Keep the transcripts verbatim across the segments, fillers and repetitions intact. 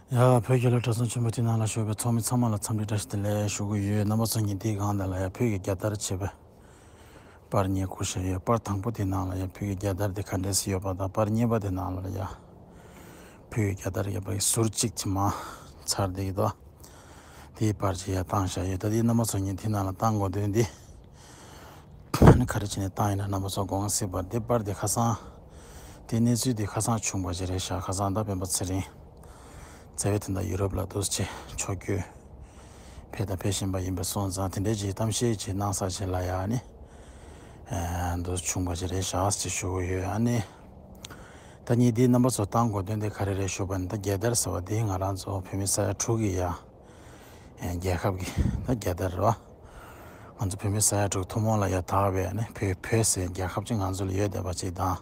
ཡ། བོད་རྒྱལ་ལོ་གྲྭ་ཚང་ཆེན་པོ་དེ་ནང་ལ་བཞུགས་པའི་ཚོགས་མི་ཚང་མ་ལ་འཚམས་འདྲི་བཀྲ་ཤིས་བདེ་ལེགས་ཞུ་གི་ཡོད། རྣམ་པ་ཚོ་ཉིན་དེའི་སྒང་དེ་ལ་ཡ་བོད་ཀྱི་རྒྱལ་དར་བྱས་པའི་པར་གཉིས་བསྐུར་བཞག་ཡོད། པར་དང་པོ་དེ་ནང་ལ་ཡ་བོད་ཀྱི་རྒྱལ་དར་དེ་ག་འདྲས་སེ་ཡོད་པ་དང་། པར་གཉིས་པ་དེ་ནང་ལ་ཡ་བོད་ཀྱི་རྒྱལ་དར་ཡོད་པའི་ཟུར་གཅིག་ཅིག་མར་ཚར་བསྡད་ཀྱི་འདུག་དེའི་པར་ཅིག་ཡ་བཏང་བཞག་ཡོད། ད་དེ་རྣམ་པ་ཚོ་ཉིན་དེ་ནང་ལ་བཏང་དགོས་དོན་འདི། ཨ་ནི་ག་རེ་བྱས་ནས་བཏང་ཡིན་ན་རྣམ་པ་ཚོ་དགོངས་སྲིད་པ། འདི་པར་འདི་ཁ་སང་། དེ་གནས་ཚུལ་འདི་ཁ་སང་བྱུང་བ་ཞིག་རེད་ཤག་ཁ་སང་ད་སྤེན་པ་ཚེ་རིང་རྩ་བའི་དེ་འདྲ་ཡུ་རོབ་ལ་འདུག་སེ་ཕྱོགས་བསྐྱོད་ཕེབས་དང་ཕེབས་བཞིན་པ་ཡིན་པ་སོང་ཙང་། དེ་འདྲའི་ཅིག་གཏམ་བཤད་ཅིག་གནང་ས་ཅིག་ལ་ཡ་ནི་ཨ་འདུག་བྱུང་བ་ཞིག་རེད་ཤག་ཅེས་ཞུ་གི་ཡོད། ཨ་ནི་ད་ངས་འདི་རྣམ་པ་ཚོ་བཏང་དགོས་དོན་དེ་ག་རེ་རེད་ཞུས་པ་ན། ད་རྒྱལ་དར་ཟེར་བ་འདི་ང་རང་ཚོ་བོད་མི་ས་ཡ་དྲུག་གི་ཡ། ཨེ། རྒྱལ་ཁབ་ཀྱི་ད་རྒྱལ་དར་རེད་བ། ང་ཚོ་བོད་མི་ས་ཡ་དྲུག་ཐུན་མོང་ལ་ཡ་དར་བའི་ནི་བོད་བོད་ཟེར་རྒྱལ་ཁབ་ཅིག་ང་ཚོ་ལ་ཡོད་བསྡད་པ་ཅིག་དང་།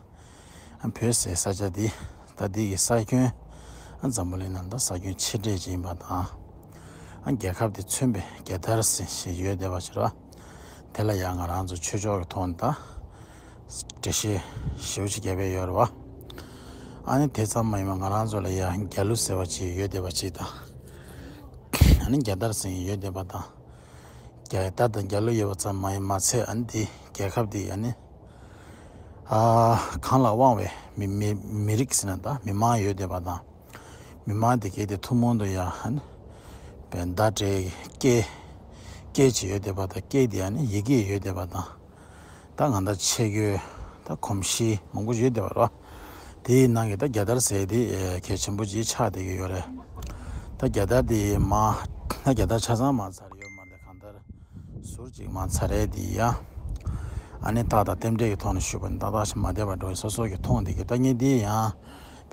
ཨ་བོད་ཟེར་ས་ཆ་འདི་ད་འདི་གི་ས་ཁྱོན། ཨ་འཛམ་བུ་གླིང་ནང་ད་ས་ཁྱོན་ཆེ་གྲས་ཅིག་ཡིན་པ་དང་། ཨ་རྒྱལ་ཁབ་འདི་མཚོན་པའི་རྒྱལ་དར་ཟེར་ཞིག་ཡོད་བསྡད་པ་ཅིག་རེད་བ། དེ་ལ་ཡང་ང་རང་ཚོ་ཆོས་ཕྱོགས་ཀྱི་ཐོག་ནས་ད་འགྲེལ་བཤད་ཞེ་པོ་ཅིག་བརྒྱབ་པ་ཡོད་རེད་བ། ཨ་ནི་དེ་ཙམ་མ་ཡིན་པར་ང་རང་ཚོ་ལ་ཡང་རྒྱལ་གླུ་ཟེར་བ་ཅིག་ཡོད་བསྡད་པ་ཅིག་དང་། ཨ་ནི་རྒྱལ་དར་ཟེར་མཁན་ཡོད་བསྡད་པ་དང་། རྒྱལ་དར་དང་རྒྱལ་གླུ་ཡོད་པ་ཙམ་མ་ཡིན་མ་ཚད། ཨ་ནི་དེ་རྒྱལ་ཁབ་དེ་ཨ་ནི་ཨ་གང་ལ་དབང་བའི་མི་མི་མི་རིགས་ཟེར་ན་ད་མི་མང་ཡོད་བསྡད་པ་དང་། མི་མང་དེ་གའི་དེ་ཐུན་མོང་དུ་ཡང་ཨ་ནི་བཟླས་བྲིས་སྐད་སྐད་ཅིག་ཡོད་བསྡད་པ་དང་། སྐད་དེ་ཨ་ནི་ཡི་གེ་ཡོད་བསྡད་པ་དང་། ད་ང་ད་ཆས་གོས། ད་གོམས་གཤིས་མང་པོ་ཡོད་བསྡད་པ་རེད་བ། དེའི་ནང་གི་ད་རྒྱལ་དར་ཟེར་དེ་ཨེ་གལ་ཆེན་པོ་ཅིག་ཆགས་བསྡད་ཀྱི་ཡོད་རེད། ད་རྒྱལ་དར་དེ་མར་ད་རྒྱལ་དར་ཆ་ཚང་མར་ཚར་ཡོད་མ་རེད། གང་ལྟར་ཟུར་གཅིག་མར་ཚར་རེད་དེ་ཡ། ཨ་ནི་རྟགས་དང་རྟེན་འབྲེལ་གྱི་ཐོག་ནས་ཞུས་པ་ནི་ཏག་ཏག་ཞིག་མ་བསྡད་པ་འགྲོ་བའི་སོ་སོ་གི་མཐོང་བསྡད་ཀྱི། ད་ངས་འདི་ཡང་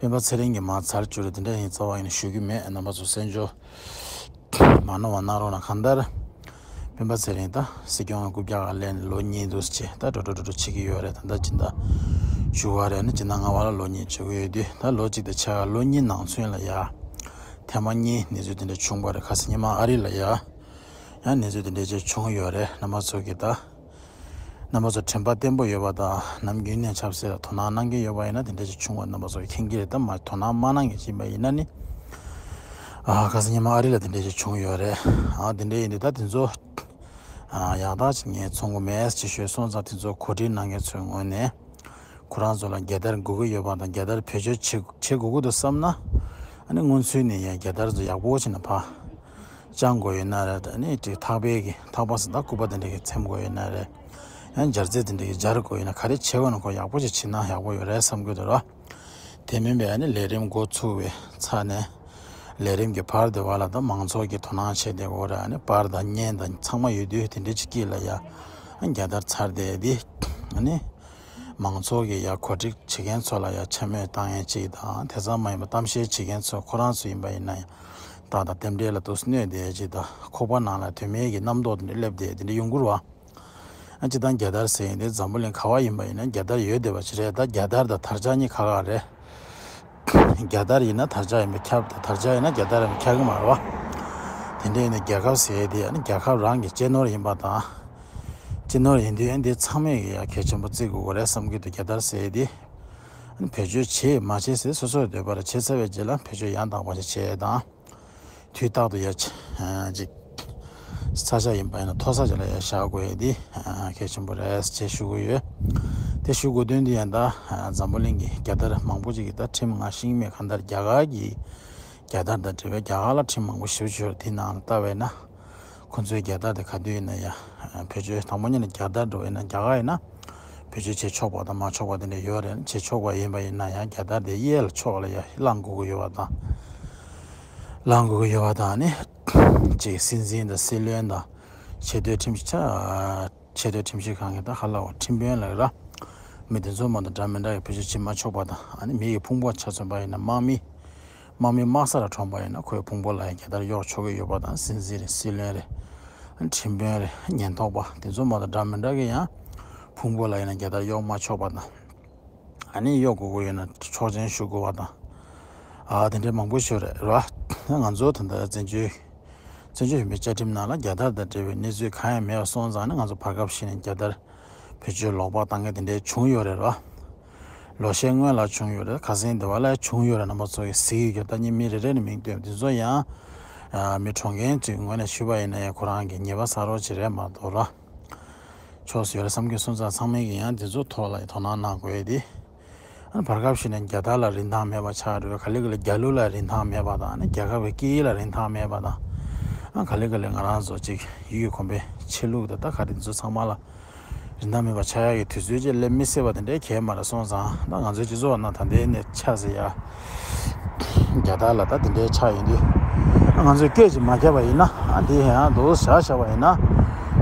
སྤེན་པ་ཚེ་རིང་གིས་མར་ཚར་བཅུག་རེད། དེ་འདྲ་ཡིན་རྩ་བ་ཡིན་ན་ཞུ་གི་མེད། རྣམ་པ་ཚོ་གསན་རྒྱུ། མ་ནོར་བ་གནང་རོགས་གནང་། གང་ལྟར་སྤེན་པ་ཚེ་རིང་ད་སྲིད་སྐྱོང་རྐུབ་བཀྱག་སྒང་སླེབས་ནས་ལོ་གཉིས་འདུག་སེ་ད་འགྲོ་འགྲོ་འགྲོ་འགྲོ་བྱེད་ཀྱི་ཡོད་རེད། ད་ལྟ་སྤྱི་ཟླ་བཅུ་པ་རེད། ཨ་ནི་སྤྱི་ཟླ་ལྔ་པ་ལ་ལོ་གཉིས་བྱེད་ཀྱི་ཡོད་དུས། ད་ལོ་གཅིག་དང་ཕྱེད་ཀ་ལོ་གཉིས་ནང་ཚུན་ལ་ཡ་ཐེངས་མ་གཉིས་གནས་ཚུལ་དེ་འདྲ་བྱུང་བ་རེད། ཁ་སང་ཉི་མ་ཨ་རི་ལ་ཡ་ཡང་གནས་ཚུལ་དེ་འདྲ་ཅིག་བྱུང་ཡོད་རེད། རྣམ་པ་ཚོ་གིས་ད་རྣམ་པ་ཚོ་དྲན་པ་བརྟན་པོ་ཡོད་པ་དང་། ནམ་རྒྱུན་ནས་ཆབ་སྲིད་ལ་དོ་སྣང་གནང་གི་ཡོད་པ་ཡིན་ན། དེ་འདྲ་ཅིག་བྱུང་བ་རྣམ་པ་ཚོ་གིས་མཁྱེན་གྱི་རེད། ད་མ་དོ་སྣང་མ་གནང་མཁན་ཅིག་ཡིན་པ་ཡིན་ན་ནི། ཨ་ཁ་སང་ཉི་མ་ཨ་རི་ལ་དེ་འདྲ་ཅིག་བྱུང་ཡོད་རེད། ཨ་དེ་འདྲ་ཡིན་དུས་ད་དེ་ཚོ་ཨ་ཡག་རྟགས་ཅིག་ངས་མཐོང་གི་མེད་ཅེས་ཞུས་སོང་ཙང་། དེ་ཚོ་གོ་སྒྲིག་གནང་མཁན་ཚོའི་ངོས་ནས་ཁོ་རང་ཚོ་ལ་རྒྱལ་དར་དགོས་ཀྱི་ཡོད་པ་དང་། རྒྱལ་དར་བེད་སྤྱོད་བྱེད་བྱེད་དགོས་ཀྱི་འདུག་བསམ་ན། ཨ་ནི་སྔོན་ཚུད་ནས་ཡང་རྒྱལ་དར་ཚོ་ཡག་པོ་བྱས་ནས་ཕར་བཅང་དགོས་ཡོད་ན་རེད། ཨ་ནི་ཅིག་ཐག་པའི་གི་ཐག་པ་ཟེར་ན་སྐུད་པ་དེ་འདྲ་གི་འཚེམ་དགོས་ཡོད་ན་རེད། ཡང་སྦྱར་རྩེ་དེ་འདྲ་གི་སྦྱར་དགོས་ཡོད་ན། ག་རེ་བྱེད་དགོས་ན་ཁོ་ཡག་པོ་ཅིག་བྱེད་ན་ཡག་པོ་ཡོད་རེད་བསམ་གྱི་འདུག་ར། དེ་མིན་པའི་ཨ་ནི་ལས་རིམ་འགོ་ཚུགས་པའི་ཚར་ནས་ལས་རིམ་གྱི་བར་དེ་བ་ལ་ད་མང་ཚོགས་ཀྱིས་དོ་སྣང་བྱེད་བསྡད་ཡོད་རེད། ཨ་ནི་པར་དང་བརྙན་དང་ཚང་མ་ཡོད་དུས། དེ་འདྲ་ཅིག་དཀྱིལ་ལ་ཡ་ཨ་རྒྱལ་དར་ཚར་བསྡད་དེ། ཨ་ནི་མང་ཚོགས་ཀྱིས་ཡ་གོ་སྒྲིག་བྱེད་མཁན་ཚོ་ལ་ཡ་འཕྱ་སྨོད་བཏང་ཡས་ཅིག་དང་། དེ་ཙམ་མ་ཡིན་པར་གཏམ་བཤད་བྱེད་མཁན་ཚོ་ཁོ་རང་ཚོ་ཡིན་པ་ཡིན་ན་ཡང་རྟགས་དང་རྟེན་འབྲེལ་ལ་འདུག་སེ་གནོད་བསྡད་ཅིག་དང་། ཁོག་པ་ནང་ལ་དོན་མེད་ཀྱི་རྣམ་རྟོག་དེ་འདྲ་སླེབས་བསྡད་དེ་འདྲ་ཡོང་གི་རེད་བ། ཨ་སྤྱིར་བཏང་རྒྱལ་དར་ཟེར་མཁན་དེ་འཛམ་བུ་གླིང་ག་བ་ཡིན་པ་ཡིན་ན་རྒྱལ་དར་ཡོད་བསྡད་པ་ཞིག་རེད། ད་རྒྱལ་དར་དང་དར་ལྕག་གཉིས་ཁག་ཁག་རེད། རྒྱལ་དར་ཡིན་ན་དར་ལྕག་ཡིན་པས་ཁྱབ་དང་། དར་ལྕག་ཡིན་ན་རྒྱལ་དར་ཡིན་པས་ཁྱབ་ཀྱི་མ་རེད་བ། དེ་འདྲ་ཡིན་ན་རྒྱལ་ཁབ་ཟེར་ཡས་དེ་ཨ་ནི་རྒྱལ་ཁབ་རང་གི་གཅེས་ནོར་ཡིན་པ་དང་། གཅེས་ནོར་ཡིན་དུས་ཨ་ནི་དེ་ཚང་མས་ཀྱི་ཡ་གལ་ཆེན་པོ་བརྩི་དགོས་ཀྱི་རེད་བསམ་གྱི་འདུག་རྒྱལ་དར་ཟེར་ཡས་དེ་ཨ་ནི་བེད་སྤྱོད་བྱེད་མ་བྱེད་ཟེར་སོ་སོའི་འདོད་པ་རེད། བྱེད་ཚར་བའི་རྗེས་ལ་བེད་སྤྱོད་ཡང་དག་པ་ཞིག་བྱེད་ཡས་དང་། དུས་རྟག་ཏུ་ཡ་ཅིག་ས་ཆ་ཡིན་པ་ཡིན་ན་མཐོ་ས་ཅིག་ལ་ཡ་བཞག་དགོས་ཡ་འདི་གལ་ཆེན་པོ་རེད་ཅེས་ཞུ་གི་ཡོད། དེ་ཞུ་དགོས་དོན་འདི་ཡང་ད་འཛམ་བུ་གླིང་གི་རྒྱལ་དར་མང་པོ་ཅིག་གི་ད་ཁྲིམས་ང་ཤེས་ཀྱི་མེད། གང་ལྟར་རྒྱ་གར་གྱི་རྒྱལ་དར་དང་འབྲེལ་བའི་རྒྱ་གར་ལ་ཁྲིམས་མང་པོ་ཞེ་པོ་ཅིག་ཡོད་རེད། དེ་ནང་ལ་ལྟ་བས་ན་ཁོ་ཚོའི་རྒྱལ་དར་དེ་ག་དུས་ཡིན་ན་ཡ་བེད་སྤྱོད། དང་པོ་ཉིད་ནས་རྒྱལ་དར་འགྲོ་བས་ན་རྒྱ་གར་ཡིན་ན། བེད་སྤྱོད་བྱེད་ཆོག་པ་དང་མ་ཆོག་པ་དེ་འདྲ་ཡོད་རེད། བྱེད་ཆོག་པ་ཡིན་པ་ཡིན་ན་ཡང་རྒྱལ་དར་དེ་གཡས་ལ་ཕྱོགས་ལ་ཡ་བླང་དགོས་ཀྱི་ཡོད་པ་དང་། བླང་དགོས་ཀྱི་ཡོད་པ་དང་། ཨ་ནི་ཅིག་སྲིད་འཛིན་དང་སྲིད་བློན་དང་ཆེས་མཐོའི་ཁྲིམས་ཆ་ཆེས་མཐོའི་ཁྲིམས་ཞིབ་ཁང་གི་ད་ཧ་ལ་བ་ཁྲིམས་དཔོན་ལ་ར། མི་དེ་ཚོ་མ་དང་འདྲ་མི་འདྲ་གི་བེད་སྤྱོད་བྱེད་མ་ཆོག་པ་དང་། ཨ་ནི་མི་ཡི་ཕུང་པོ་ཆ་མཚོན་པ་ཡིན་ན་དམག་མི། དམག་མི་དམག་ས་ལ་གྲོངས་པ་ཡིན་ན་ཁོའི་ཕུང་པོ་ལ་ཡང་རྒྱལ་དར་གཡོག་ཆོག་གི་ཡོད་པ་དང་། སྲིད་འཛིན་རེད། སྲིད་བློན་རེད། ཁྲིམས་དཔོན་རེད། ཉེན་རྟོག་པ་དེ་ཚོ་མ་དང་འདྲ་མི་འདྲ་གི་ཡང་ཕུང་པོ་ལ་ཡིན་ན་རྒྱལ་དར་གཡོག་མ་ཆོག་པ་དང་། ཨ་ནི་གཡོག་དགོས་ཀྱི་ཡོད་ན་ཆོག་མཆན་ཞུ་དགོས་པ་དང་། ཨ་དེ་འདྲའི་མང་པོ་ཞིག་རེད་ར། ང་ཚོ་ད་ལྟ་བཙན་བྱོལ་བཙན་བྱོལ་བོད་མིའི་བཅའ་ཁྲིམས་ནང་ལ་རྒྱལ་དར་དང་འབྲེལ་བའི་གནས་ཚུལ་གང་ཡང་མེད་པ་སོང་ཙང་ནི། ང་ཚོ་བར་སྐབས་ཤིག་ནས་རྒྱལ་དར་བེད་སྤྱོད་ལོག་པ་བཏང་མཁན་དེ་འདྲའི་བྱུང་ཡོད་རེད་ར། ལོ་ཤས་སྔོན་ལ་བྱུང་ཡོད་རེད། ཁ་སང་དེ་བ་ལ་བྱུང་ཡོད་རེད། རྣམ་པ་ཚོ་གིས་གཟིགས་ཡོད་ཀྱང་། ད་ངས་མི་རེ་རེ་ནས་མིང་བཏོན། དེ་ཚོ་ཡང་ཨ་མི་གྲོངས་མཁན་ཚོའི་ངོས་ནས་ཞུས་པ་ཡིན་ན་ཡང་ཁོ་རང་གི་ཉེས་པ་བསགས་རོགས་ཅིག་རེད་མ་གཏོགས་ར། ཆོག་ས་ཡོད་རེད་བསམ་གྱི་སོང་ཙང་། ཚང་མས་ཀྱིས་ཡང་དེ་ཚོ་ཐོག་ལ་དོ་སྣང་གནང་དགོས་ཡས་དེ། ཨ་ནི་བར་སྐབས་ཤིག་ནས་རྒྱལ་དར་ལ་རིན་ཐང་མེད་པ་ཆགས་འགྲོ། ག་ལེ་ག་ལེ་རྒྱལ་གླུ་ལ་རིན་ཐང་མེད་པ་དང་། ཨ་ནི་རྒྱལ་ཁབ་ཀྱི་སྐད་ཡིག་ལ་རིན་ཐང་མེད་པ་དང་། ཨ་ག་ལེ་ག་ལེ་ང་རང་ཚོ་ཅིག་ཡུལ་གོམས་པའི་ཆོས་ལུགས་དང་། ད་ག་རེ་འདི་ཚོ་ཚང་མ་ལ་རིན་ཐང་མེད་པ་ཆགས་ཡག་གི་དུས་ཚོད་ཅིག་སླེབས་མི་སྲིད་པ་དེ་འདྲའི་གང་ཡང་མ་རེད་སོང་ཙང་། ད་ང་ཚོའི་སྤྱི་ཚོགས་ནང་ད་ལྟའི་གནས་ཆགས་ཟེར་ཡ། རྒྱལ་དར་ལ་ད་དེ་འདྲའི་ཆགས་ཡོང་དུས། ང་ཚོས་སྐད་ཅིག་མ་བརྒྱབ་པ་ཡིན་ན། ཨ་འདི་ཡང་འདུག་བཞག་བཞག་པ་ཡིན་ན།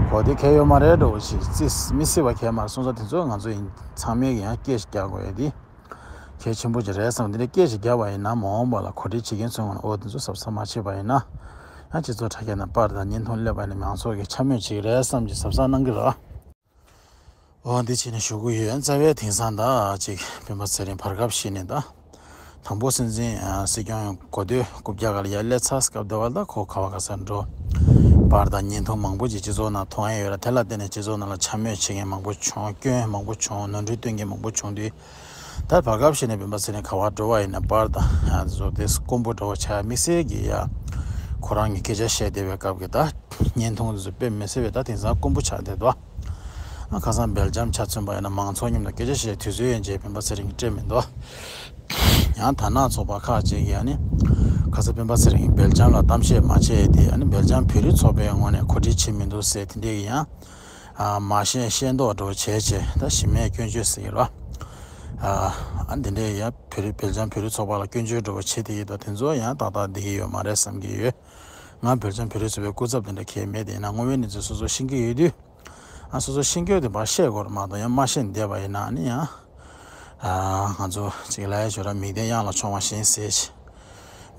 གོ་བདེ་གང་ཡང་ཡོད་མ་རེད་འགྲོ་བ་ཞིག་རྩིས་མི་སྲིད་པ་གང་ཡང་མ་རེད་སོང་ཙང་། དེ་ཚོ་ང་ཚོ་ཡིན་ཚང་མས་ཀྱང་སྐད་ཅིག་རྒྱག་དགོས་ཡ་དེ་གལ་ཆེན་པོ་ཅིག་རེད་བསམ། དེ་འདྲའི་སྐད་ཅིག་བརྒྱབ་པ་ཡིན་ན། མ་འོངས་པ་ལ་གོ་སྒྲིག་བྱེད་མཁན་ཚོའི་ངོས་ནས་འོ་དེ་ཚོ་གཟབ་གཟབ་མ་བྱས་པ་ཡིན་ན། ཡང་སྤྱི་ཚོགས་དྲ་རྒྱ་ནང་པར་དང་བརྙན་ཐུང་སླེབས་པ་ཡིན་ན། མང་ཚོགས་ཀྱིས་འཕྱ་སྨོད་བྱེད་ཀྱི་རེད་བསམ་གྱི་གཟབ་གཟབ་གནང་གི་རེད། འོ་འདི་བྱས་ནས་ཞུ་གི་ཡོད། རྩ་བའི་དེང་སང་ད་ཅིག་སྤེན་པ་ཚེ་རིང་བར་སྐབས་ཤིག་ནས། ད་དང་པོ་སྲིད་འཛིན་ཨ་སྲིད་སྐྱོང་གོ་ཐོས་རྐུབ་བཀྱག་སྒང་ལ་ཡར་སླེབས་ཚར་སྐབས་དེ་བ་ལ་ད་ཁོ་ག་བ་ག་ས་འགྲོ། པར་དང་བརྙན་ཐུང་མང་པོ་ཅིག་སྤྱི་ཚོགས་ནང་མཐོང་ཡ་ཡོད་ར། དེ་ལ་བརྟེན་ནས་སྤྱི་ཚོགས་ནང་ལ་འཕྱ་སྨོད་བྱེད་མཁན་མང་པོ་བྱུང་། སྐྱོན་མང་པོ་བྱུང་། ནོར་འཁྲུལ་སྟོན་མཁན་མང་པོ་བྱུང་དུས། ད་བར་སྐབས་ཤིག་ནས་སྤེན་པ་ཚེ་རིང་ག་བ་འགྲོ་བ་ཡིན་ན་པར་དང་ཨ་བཟོ་དེ་དཀོན་པོ་འགྲོ་བ་ཆགས། དམིགས་བསལ་གྱི་ཡ་ཁོ་རང་གི་སྐད་ཆ་བཤད་བསྡད་པའི་སྐབས་ཀྱི་ད་བརྙན་ཐུང་དེ་ཚོ་དཔེ་མི་སྲིད་པའི་ད་དེང་སང་དཀོན་པོ་ཆགས་བསྡད་འདུག་ཨ་ཁ་སང་སྦེལ་ཇམ་ཆ་མཚོན་པ་ཡིན་ན། མང་ཚོགས་མཉམ་དུ་སྐད་ཆ་བཤད་དུས་ཚོད་ཡན་ཆད་སྤེན་པ་ཚེ་རིང་གིས་སྤྲད་མི་འདུག་ཡང་དར་ནག་ཚོགས་པ་ཁག་ཅིག་གིས་ཨ་ནི་ཁ་སང་སྤེན་པ་ཚེ་རིང་གིས་སྦེལ་ཇམ་ལ་གཏམ་བཤད་མ་བྱས་ཏེ། ཨ་ནི་སྦེལ་ཇམ་བོད་རིགས་ཚོགས་པའི་ངོས་ནས་གོ་སྒྲིག་བྱེད་མི་འདུག་ཟེར། དེ་འདྲས་ཀྱི་ཡང་ཨ་མ་ཤེས་ཤེས་མདོག་འདྲ་བོ་བྱས་བྱས། ད་གཞི་མེད་སྐྱོན་བརྗོད་ཟེར་གྱི་རེད་པ། ཨ་ཨ་འདི་འདྲས་ཡང་བོད་རིགས་སྦེལ་ཇམ་བོད་རིགས་ཚོགས་པ་ལ་སྐྱོན་བརྗོད་འདྲ་བོ་བྱེད་བསྡད་ཀྱི་འདུག་དེ་ཚོ་ཡང་ཏག་ཏག་བསྡད་ཀྱི་ཡོད་མ་རེད་བསམ་གྱི་ཡོད། ང་སྦེལ་ཇམ་བོད་རིགས་ཚོགས་པའི་སྐུ་ཚབ་དེ་འདྲ་གང་ཡང་མེད་དེ། ཡིན་ན་དངོས་ཡོད་གནས་ཚུལ་སོ་སོ་ཤེས་ཀྱི་ཡོད་དུས། ཨ་སོ་སོ་ཤེས་ཀྱི་ཡོད་དེ་ཕར་བཤད་དགོས་རེད་མ་གཏོགས། ཡང་མ་ཤེས་བསྡད་པ་ཡིན་ན་ཨ་ནི་ཡང་ཨ་ང་ཚོ་ཅིག་ལ་ཡ་ཞོ་ར་མིག་ལྡན་གཡང་ལ་མཆོང་བ་བཞིན་ཟེར་བྱས།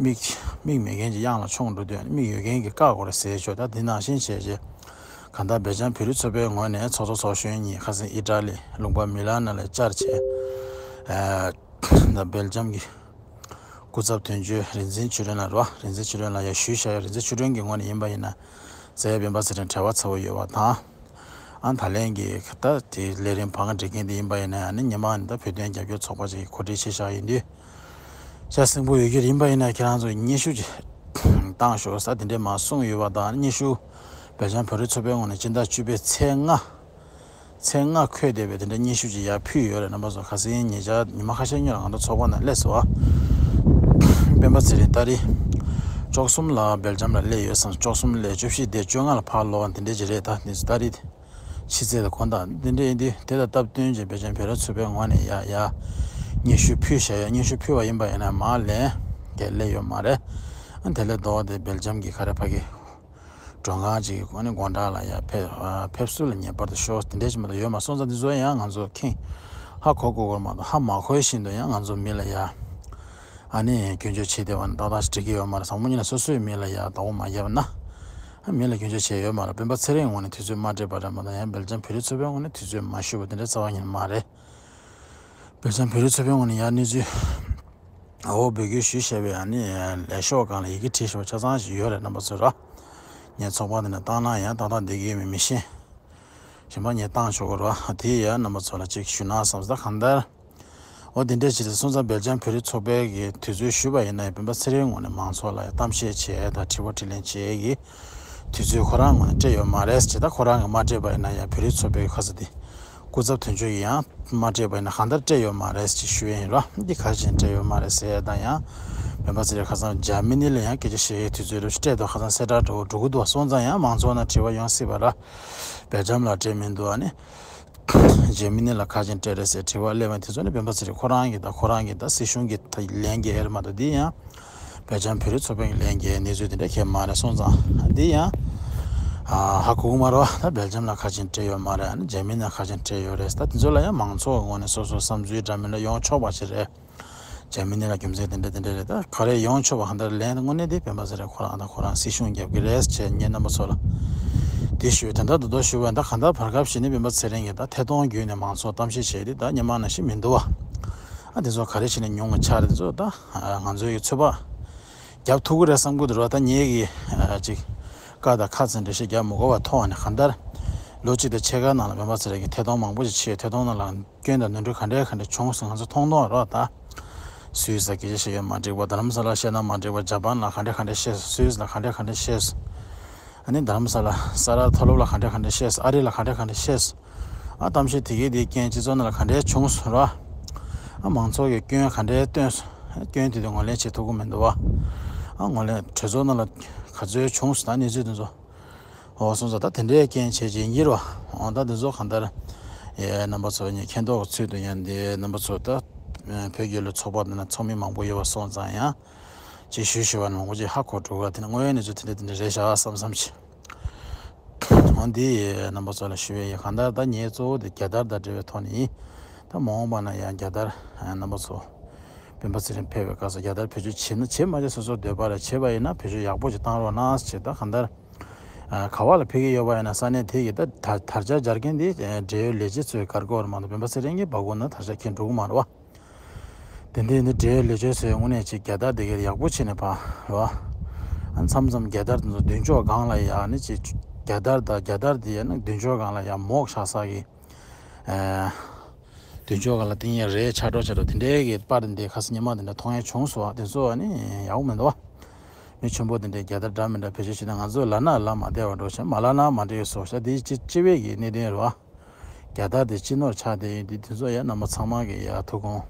མིག་མིག་མེད་མཁན་གྱི་གཡང་ལ་མཆོང་འགྲོ་དུས། ཨ་ནི་མིག་ཡོད་མཁན་གྱིས་བཀག་དགོས་རེད་ཟེར་བྱས། ད་འདི་ནང་བཞིན་བྱས་བྱས། གང་ལྟར་སྦེལ་ཇམ་བོད་རིགས་ཚོགས་པའི་ངོས་ནས་ཚོགས་གཙོ་ཚོགས་གཞོན་གཉིས་ཁ་སང་ཨི་ཊ་ལི་ལུང་པ་མི་ལ་ན་ལ་བཅར་བྱས། ཨ་ད་སྦེལ་ཇམ་གྱི་སྐུ་ཚབ་དོན་གཅོད་རིག་འཛིན་ཆོས་སྒྲོན་ལགས་རེད་པ། རིག་འཛིན་ཆོས་སྒྲོན་ལགས་ཡར་ཞུས་བཞག་ཡོད། རིག་འཛིན་ཆོས་སྒྲོན་གྱི་ངོས་ནས་ཡིན་པ་ཡིན་ན། རྩ་བའི་སྤེན་པ་ཚེ་རིང་འབྲེལ་བ་ཚ་བོ་ཡོད་པ་དང་། ཨ་ད་ལན་གྱི་ད་དེ་ལས་རིམ་བང་སྒྲིག་མཁན་དེ་ཡིན་པ་ཡིན་ན། ཨ་ནི་སྔོན་མ་ནས་ད་བོད་དོན་རྒྱབ་སྐྱོར་ཚོགས་པ་ཅིག་གིས་གོ་སྒྲིག་བྱས་བཞག་ཡིན་དུས། ཤ་སེང་པོ་ཡོད་ཀྱི་ཡིན་པ་ཡིན་ན། ཁྱེད་རང་ཚོ་སྙན་ཞུ་ཅིག་བཏང་ཤོག་ཟེར་དེ་འདྲས་མར་གསུངས་ཡོད་པ་དང་། སྙན་ཞུ་སྦེལ་ཇམ་བོད་རིགས་ཚོགས་པའི་ངོས་ནས་སྤྱི་ཟླ་བཅུ་པའི་ཚེས་ལྔ། ཚེས་ལྔ་འཁོད་བསྡད་པའི་དེ་འདྲ་སྙན་ཞུ་ཅིག་ཡར་ཕུལ་ཡོད་རེད། རྣམ་པ་ཚོ་ཁ་སང་ཉེ་ཆར་ཉི་མ་ཁ་ཤས་སྔོན་ལ་ང་ཚོ་ཚོགས་པ་ནང་སླེབས་སོང་བ། སྤེན་པ་ཚེ་རིང་ཏ་རིག་བཅུ་གསུམ་ལ་སྦེལ་ཇམ་ལ་སླེབས་ཡོད་བསམ། བཅུ་གསུམ་སླེབས། བཅུ་བཞི་འདས། བཅོ་ལྔ་ལ་ཕར་ལོག་པ་འདི་འདྲས་ཅིག་རེད། ད་འདི་ཚོ་ཏ་རིག་ཕྱི་ཚེས་དང་དགོང་དག་འདི་འདྲས་ཡིན་དུས། དེ་དང་སྟབས་བསྟུན་བྱས་སྦེལ་ཇམ་བོད་རིགས་ཚོགས་པའི་ངོས་ནས་ཡ་ཡ་སྙན་ཞུ་ཕུལ་བཞག་ཡོད། སྙན་ཞུ་ཕུལ་བ་ཡིན་པ་ཡིན་ན་མར་ལན་གང་ཡང་སླེབས་ཡོད་མ་རེད། ཨ་དེ་ལས་ལྡོག་སྟེ་སྦེལ་ཇམ་གྱི་ག་རེ་ཕ་གི་མགྲོན་ཁང་ཅིག་གི་སྒོ་ནས་སྒོ་འགྲམ་ལ་ཡར་ཕེབས་ཨ་ཕེབས་བསུ་ལ་ངེས་པར་དུ་ཤོག་དེ་འདྲས་ཅིག་མ་གཏོགས་ཡོད་མ་སོང་ཙང་། འདི་ཚོ་ཡང་ང་ཚོ་མཁྱེན་ཧ་གོ་དགོས་ཀྱི་མ་གཏོགས། ཧ་མ་གོ་བཞིན་དུ་ཡང་ང་ཚོ་མི་ལ་ཡ་ཨ་ནི་སྐྱོན་བརྗོད་བྱེད་བསྡད་པ་ནི་ཏག་ཏག་ཅིག་འགྲིག་གི་ཡོད་མ་རེད། བཟང་པོ་ཉིད་ལ་སོ་སོའི་མི་ལ་ཡ་བདག་པོ་མ་བརྒྱབ་ན། ཨ་མི་ལ་སྐྱོན་བརྗོད་བྱས་ཡོད་མ་རེད། སྤེན་པ་ཚེ་རིང་ངོས་ནས་དུས་ཚོད་མ་སྤྲད་པ་རེད་མ་གཏོགས། ཡང་སྦེལ་ཇམ་བོད་རིགས་ཚོགས་པའི་ངོས་ནས་དུས་ཚོད་མ་ཞུས་པ་དེ་འདྲ་རྩ་བ་ཉིད་ནས་མ་རེད། སྦེལ་ཇམ་བོད་རིགས་ཚོགས་པའི་ངོས་ནས་ཡར་གནས་ཚུལ་འོ་འབོད་སྐུལ་ཞུས་བཞག་པའི་ཨ་ནི་ལས་ཤོག་སྒང་ལ་ཡི་གེ་བྲིས་བཞག་པ་ཆ་ཚང་ཞིག་ཡོད་རེད། རྣམ་པ་ཚོ་ར། ངས་ཚོགས་པ་འདི་ནས་བཏང་ན་ཡང་ཏག་ཏག་བསྡད་ཀྱི་ཡོད་མེད་མི་ཤེས། གཞན་པ་ངས་བཏང་ཆོག་གི་རེད་པ། དེ་ཡང་རྣམ་པ་ཚོ་ལ་ཅིག་ཞུ་ན་བསམ་སོང་། ད་གང་ལྟར་འོ་དེ་འདྲས་བྱས་ཏེ་སོང་ཙང་། སྦེལ་ཇམ་བོད་རིགས་ཚོགས་པའི་གི་དུས་ཚོད་ཞུས་པ་ཡིན་ན་ཡང་སྤེན་པ་ཚེ་རིང་ངོས་ནས་མང་ཚོགས་ལ་ཡང་གཏམ་བཤད་བྱས་དང་དྲི་བ་དྲིས་ལན་བྱེད་ཀྱི་དུས་ཚོད་ཁོ་རང་ངོས་ནས་སྤྲད་ཡོད་མ་རེད་ཅེས། ད་ཁོ་རང་གིས་མ་སྤྲད་པ་ཡིན་ན་ཡང་བོད་རིགས་ཚོགས་པའི་ཁ་ས་དེ་སྐུ་ཚབ་དོན་གཅོད་ཀྱིས་ཡང་མ་སྤྲད་པ་ཡིན་ན་གང་ལྟར་སྤྲད་ཡོད་མ་རེད་ཅེས་ཞུ་ཡས་ཡིན་ར། འདི་ག་རེ་བྱས་ནས་སྤྲད་ཡོད་མ་རེད་ཟེར་ཡས་དང་། ཡང་སྤེན་པ་ཚེ་རིང་ཁ་སང་འཇར་མ་ནི་ལ་ཡང་སྐད་ཆ་བཤད་ཡས་དུས་ཚོད་རེ་བཞིན་སྤྲད་འདུག་ཁ་སང་གསལ་བསྒྲགས་འདྲ་བོ་འགྲོ་གི་འདུག་སོང་ཙང་ཡང་མང་ཚོགས་ནང་དྲི་བ་ཡོང་སྲིད་པ་ར། སྦེལ་ཇམ་ལ་སྤྲད་མི་འདུག་ཨ་ནི་འཇར་མ་ནི་ལ་ག་རེ་བྱས་ནས་སྤྲད་རེད་ཟེར་དྲི་བ་སླེབས་པ་དེ་ཚོ་ནི་སྤེན་པ་ཚེ་རིང་ཁོ་རང་གི་དང་ཁོ་རང་གི་དང་སྲིད་གཞུང་གི་ད་ལན་འགེལ་རེད་མ་གཏོགས། འདི་ཡང་སྦེལ་ཇམ་བོད་རིགས་ཚོགས་པའི་ལན་འགེལ་གནས་ཚུལ་དེ་འདྲ་གང་ཡང་མ་རེད་སོང་ཙང་། འདི་ཡང་ཨ་ཧ་གོ་གི་མ་རེད་པ། ད་སྦེལ་ཇམ་ལ་ག་རེ་བྱས་ནས་སྤྲད་ཡོད་མ་རེད། ཨ་ནི་འཇར་མ་ནི་ལ་ག་རེ་བྱས་ནས་སྤྲད་ཡོད་རེད། ད་དེ་ཚོ་ལ་ཡང་མང་ཚོགས་ངོས་ནས་སོ་སོ་བསམ་ཚུལ་འདྲ་མིན་འདྲ་ཡོང་ཆོག་པ་ཞིག་རེད། འཇར་མ་ནི་ལ་རྒྱུ་མཚན་དེ་འདྲ་དེ་འདྲ་རེད། ད་ག་རེ་ཡོང་ཆོག་པ། གང་ལྟར་ལན་དངོས་གནས་དེ་སྤེན་པ་ཚེ་རིང་ཁོ་རང་དང་ཁོ་རང་སྲིད་གཞུང་རྒྱབ་ཀྱི་རེད་ཅེས་ངས་རྣམ་པ་ཚོ་ལ་དེ་ཞུ་བ་ཡིན། ད་ལྟ་རྡོག་རྡོག་ཞུ་བ་ཡིན། ད་གང་ལྟར་བར་སྐབས་ཤིག་ནས་སྤེན་པ་ཚེ་རིང་གིས་ད་ཐད་གཏོང་བརྒྱུད་ནས་མང་ཚོགས་གཏམ་བཤད་བྱས་ཏེ་ད་སྔོན་མ་ནང་བཞིན་མི་འདུག་པ། ཨ་དེ་ཚོ་ག་རེ་བྱས་ནས་ཉུང་བ་ཆགས་རེད། དེ་ཚོ་ད་ང་ཚོའི་གི་ཚོད་དཔག་རྒྱབ་ཐུབ་ཀྱི་རེད་བསམ་གྱི་འདུག་ར། ད་ངེད་ཀྱིས་ཅིག་བཀའ་དང་ཁ་འཛིན་འགྲེལ་བཤད་རྒྱག་མི་དགོས་པ་ཐོག་ནས། གང་ལྟར་ ལོ་གཅིག་དང་ཕྱེད་ཀ་ནང་ལ་སྤེན་པ་ཚེ་རིང་གིས་ཐད་གཏོང་མང་པོ་ཞིག་བྱས། ཐད་གཏོང་ནང་ལ་སྐྱོན་དང་ནོར་འཁྲུལ་ག་འདྲས་ག་འདྲས་བྱུང་སོང་ང་ཚོ་མཐོང་མཐོང་རོགས་ད། སུད་སི་ལ་སྐད་ཆ་བཤད་ཡ་མ་འགྲིག་པ། རྡ་རམ་ས་ལ་བཤད་ན་མ་འགྲིག་པ། ཇ་པན་ལ་ག་འདྲས་ག་འདྲས་བཤད་སོང་། སུད་སི་ལ་ག་འདྲས་ག་འདྲས་བཤད་སོང་། ཨ་ནི་རྡ་རམ་ས་ལ་ས་རཱ་མཐོ་སློབ་ལ་ག་འདྲས་ག་འདྲས་བཤད་སོང་། ཨ་རི་ལ་ག་འདྲས་ག་འདྲས་བཤད་སོང་། ཨ་གཏམ་བཤད་དེ་གའི་དེའི་རྐྱེན་སྤྱི་ཚོགས་ནང་ལ་ག་འདྲས་བྱུང་སོང་ར། ཨ་མང་ཚོགས་ཀྱིས་སྐྱོན་ག་འདྲས་བཏོན་སོང་། སྐྱོན་དེ་དུས་ངོས་ལེན་བྱེད་ཐུབ་ཀྱི་མི་འདུག་བ། ཨ་ངོས་ལེན་གྲོས་ཚོགས་ནང་ལ་ག་ཚོད་བྱུང་སོང་། ད་གནས་ཚུལ་དེ་ཚོ། འོ་སོང་ཙང་ད་དེ་འདྲའི་རྐྱེན་བྱས་ཀྱི་ཡིན་རོ། འོ་ད་དེ་ཚོ་གང་ལྟར། ཨེ་རྣམ་པ་ཚོ་ངས་མཁྱེན་རྟོགས་ཀྱི་ཚུལ་དུ་ཡང་འདི་རྣམ་པ་ཚོ་ད། ཨེ་བོད་རྒྱལ་ལོའི་ཚོགས་པ་འདི་ན་ཚོགས་མི་མང་པོ་ཡོད་པ་སོང་ཙང་ཡང་། ཅིག་ཞུ་ཞུ་བ་ནི་མང་པོ་ཅིག་ཧ་གོ་འགྲོ་ག་དེ་ནི་དངོས་ཡོད་གནས་ཚུལ་དེ་འདྲ་དེ་འདྲ་རེད་ཤག་བསམ་བསམ་ཅིག་འོ་འདི་རྣམ་པ་ཚོ་ལ་ཞུ་བའི་ཡིན། གང་ལྟར་ད་ངས་གཙོ་བོ་དེ་རྒྱལ་དར་དང་འབྲེལ་བའི་ཐོག་ནས་ཡིན། ད་མ་འོངས་པ་ན་ཡང་རྒྱལ་དར་རྣམ་པ་ཚོ་སྤེན་པ་ཚེ་རིང་ཕེབས་པའི་སྐབས་སུ་རྒྱལ་དར་བེད་སྤྱོད་བྱེད་ན་བྱེད། མ་བྱེད་སོ་སོའི་འདོད་པ་རེད། བྱེད་པ་ཡིན་ན་བེད་སྤྱོད་ཡག་པོ་ཞིག་བཏང་རོགས་གནང་ཞེས། ད་གང་ལྟར། ཨ་ག་བ་ལ་ཕེབས་ཀྱི་ཡོད་པ་ཡིན་ན་ས་གནས་དེ་གི་ད་ད་དར་ཆ་སྦྱར་མཁན་དེ་འབྲེལ་ཡོད་ལས་བྱེད་ཚོའི་བཀའ་དགོངས་རེད་མ་གཏོགས་སྤེན་པ་ཚེ་རིང་གི་སྦ་ཁུག་ན་དར་ཆ་འཁྱེར་འགྲོ་གི་མ་རེད་བ། དེ་འདྲའི་ནི་འབྲེལ་ཡོད་ལས་བྱེད་ཚོས་དངོས་གནས་ཅིག་རྒྱལ་དར་དེ་གའི་ཡག་པོ་བྱས་ནས་ཕར་རེད་བ། ཨ་མཚམས་མཚམས་རྒྱལ་དར་དེ་ཚོ་མདུན་ཅོག་སྒང་ལ་ཡ་ནི་ཅིག་རྒྱལ་དར་དང་རྒྱལ་དར་དེ་ཡ་ནི་མདུན་ཅོག་སྒང་ལ་ཡ་མོག་བཞག་ས་གི། ཨ་མདུན་ཅོག་སྒང་ལ་བཏིང་ཡ་རེད། ཆག་གྲོགས་ཆག་གྲོགས་དེ་འདྲའི་གི་པར་དེ་འདྲའི་ཁ་སང་ཉི་མ་དེ་འདྲ་མཐོང་ཡ་བྱུང་སོང་བ། དེ་ཚོ་ཨ་ནི་ཡག་པོ་མི་འདུག་བ། མི་ཆེན་པོ་དེ་འདྲའི་རྒྱལ་དར་འདྲ་མི་འདྲ་བེད་སྤྱོད་བྱས་ན་ང་ཚོ་ལབ་ན་ལབ་མ་བདེ་བ་འགྲོ་བྱས། མ་ལབ་ན་མ་འགྲིག་བཟོ་བྱས། དེ་སྤྱི་སྤྱི་པའི་གི་གནད་དོན་རེད་བ། རྒྱལ་དར་དེ་སྤྱི་ནོར་ཆགས་བསྡད་ཡོད་དུས་དེ་ཚོ་ཡ་རྣམ་པ་ཚང་མ་གི་ཡ་ཐུགས་དགོངས་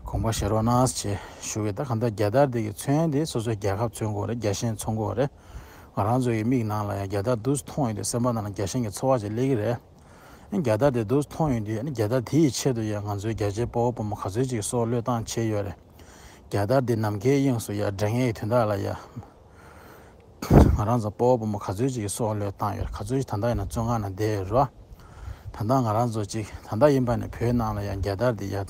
དགོངས་པ་བཞེས་རོགས་གནང་ཞེས་ཞུ་གི། ད་གང་ལྟར་རྒྱལ་དར་དེ་གི་མཚོན་དེ་སོ་སོའི་རྒྱལ་ཁབ་མཚོན་དགོས་རེད། རྒྱལ་ཞེན་མཚོན་དགོས་རེད། ང་རང་ཚོ་ཡི་མིག་ནང་ལ་ཡ་རྒྱལ་དར་འདུག་སེ་མཐོང་ཡོད་དུས་སེམས་པ་ནང་ལ་རྒྱལ་ཞེན་གྱི་ཚོར་བ་ཅིག་སླེབས་ཀྱི་རེད། རྒྱལ་དར་དེ་འདུག་སེ་མཐོང་ཡོང་དུས་རྒྱལ་དར་དེ་ཡི་ཆེད་དུ་ཡང་ང་ཚོའི་རྒྱལ་གཅེས་དཔའ་བོ་བུ་མོ་ག་ཚོད་ཅིག་སྲོག་བློས་བཏང་བྱས་ཡོད་རེད། རྒྱལ་དར་དེ་ནམ་མཁའི་དབྱིངས་སུ་ཡར་སྒྲེང་ཡས་དོན་དག་ལ་ཡ། ང་རང་ཚོ་དཔའ་བོ་བུ་མོ་ག་ཚོད་ཅིག་གིས་སྲོག་བློས་བཏང་ཡོད་རེད། ག་ཚོད་ཅིག་ད་ལྟ་ཡིན་ན་བཙོན་ཁང་ནང་བསྡད་ཡོད་རེད། ད་ལྟ་ང་རང་ཚོ་ཅིག་ད་ལྟ་ཡིན་པ་ནས་བོད་ནང་ལ་ཡང་རྒྱལ་དར་དེ་ཡ།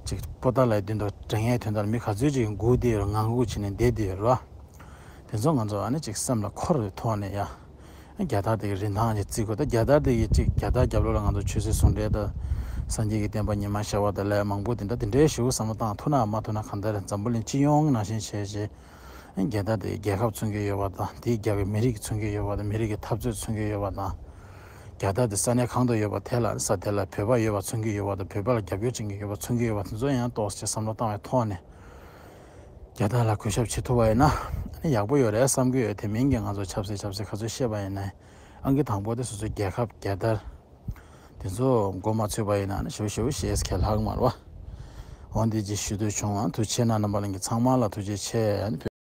ཅིག་པོ་ཏཱ་ལའི་མདུན་དུ་སྒྲེང་ཡས་དོན་དག་ལ་མི་ག་ཚོད་ཅིག་སྒུག་བསྡད་ཡོད་རེད། ངང་སྒུག་བྱས་ནས་བསྡད་བསྡད་ཡོད་རེད། དེ་ཚོ་ང་ཚོ་ཨ་ནི་ཅིག་སེམས་ལ་འཁོར་བའི་ཐོག་ནས་ཡ། རྒྱལ་དར་དེ་གི་རིན་ཐང་ཅིག་བརྩི་དགོས། ད་རྒྱལ་དར་དེ་གི་ཅིག་རྒྱལ་དར་རྒྱབ་ལོགས་ལ་ང་ཚོ་ཆོས་སྲིད་ཟུང་འབྲེལ་དང་། སངས་རྒྱས་ཀྱི་བསྟན་པ་ཉི་མ་ཤར་བ་དང་ལས་མང་པོ་དེ་འདྲ་དེ་འདྲའི་ཞིག་བསམ་བློ་བཏང་ཐུབ་ན་མ་ཐུབ་ན་གང་ལྟར་འཛམ་བུ་གླིང་སྤྱི་ཡོངས་ནང་བཞིན་བྱས་བྱས། རྒྱལ་དར་དེ་རྒྱལ་ཁབ་མཚོན་གྱི་ཡོད་པ་དང་། དེའི་རྒྱབ་ཀྱི་མི་རིགས་མཚོན་གྱི་ཡོད་པ་དང་། མི་རིགས་ཀྱི་འཐབ་རྩོད་མཚོན་གྱི་ཡོད་པ་དང་། རྒྱལ་དར་དེ་ས་གནས་གང་དུ་ཡོད་པ་དེ་ལ་ས་དེ་ལ་བོད་པ་ཡོད་པ་མཚོན་གྱི་ཡོད་པ་དང་། བོད་པ་ལ་རྒྱབ་སྐྱོར་བྱེད་ཀྱི་ཡོད་པ་མཚོན་གྱི་ཡོད་པ་དེ་ཚོ་ཡང་ཏོག་ཙམ་བསམ་བློ་བཏང་བའི་ཐོག་ནས། རྒྱལ་དར་ལ་གུས་ཞབས་བྱེད་ཐུབ་པ་ཡིན་ན་ཡག་པོ་ཡོད་རེད་བསམ་གྱི་ཡོད། དེ་མིན་གྱི་ང་ཚོ་ཆབ་སྲིད་ཆབ་སྲིད་ག་ཚོད་བཤད་པ་ཡིན་ནའི་ཨང་ཀི་དང་པོ་དེ་སོ་སོའི་རྒྱལ་ཁབ་རྒྱལ་དར་དེ་ཚོ་མགོ་མ་ཚོས་པ་ཡིན་ན་ནི་ཞེ་པོ་ཞེ་པོ་བཤད་ཁས་ལྷག་མ་རེད་བ། འོ་འདི་ཅིག་ཞུ་འདོད་བྱུང་བ། ཐུགས་རྗེ་ཆེ་གནང་རྣམ་པ་ལྷན་རྒྱས་ཚང་མ་ལ་ཐུགས་རྗེ་ཆེ།